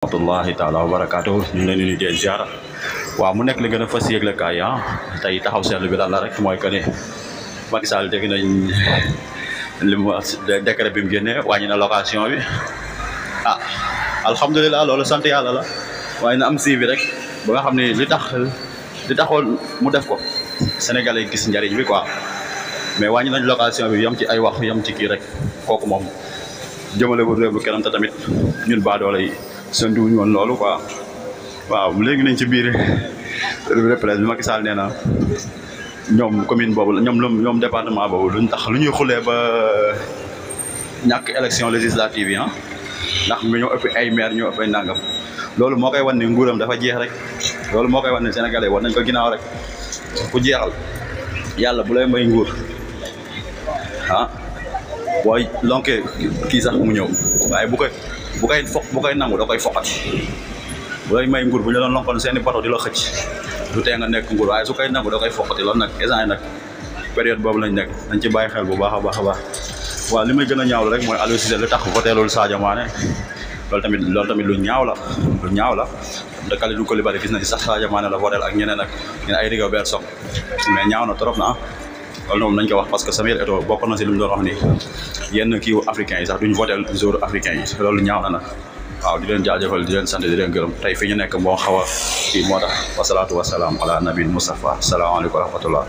rahmatullahi taala wa barakatuh ñu leen di nuyu ziar waaw mu nekk li gën a fas yéegle kaay tey taxaw seetlu bi lan la rek mooy que ne Macky Sall dégg nañ li mu décret bi mu génnee wàññi na location bi alhamdulilah loolu sant yàlla la waaye na am suivi rek ba nga xam ne li taxoon mu def ko sénégalais gis njariñ bi quoi mais wàññi nañ location bi yam ci ay wax yam ci kii rek kooku moom jëmale ko réew bu kenam te tamit ñun baadoole yi sëntuwuñu woon loolu quoi waaw léegi nañ ci biir revue de presse bi Macky Sall nee na ñoom commune boobu la ñoom département boobu luñ tax lu ñuy xulee ba ñàkk élection législative yi ndax ñoo ëpp ay maire ñoo ëpp ay nangam loolu moo koy wan ne nguuram dafa jeex rek loolu moo koy wan ne sénégalais war nañ ko ginnaaw rek ku jeexal yàlla bu lay may nguur booy lonkee kii sax mu ñëw waaye bu koy nangu da koy foqati bu lay may nguur bu ñu doon lonkoon seeni bato di la xëcc du tee nga nekk nguur waaye su koy nangu da koy foqati loolu nag instant yi nag période boobu lañ nekk dañ ci bàyyi xel bu baax a baax a baax waaw li may gën a ñaaw la rek mooy Aliou Cissé li tax voteelul Sadio Mané loolu tamit lu ñaaw la de Kalidou Koulibaly gis nañ sax Sadio Mané la voteel ak ñeneen ay Rigobert Song mais ñaaw na trop na loolu moom nañ ko wax parce que Samuel Eto'o bokk na si li mu doon wax ni yenn kii africains yi sax duñ votel joueur africains yi loolu ñaaw na nag waaw di leen jaajëfal di leen sant di leen gërëm tey fi ñu nekk moo xaw a kii moo tax wasalaatu wasalaam ala nabil Mustafa salaamaaleykum wa rahmatullah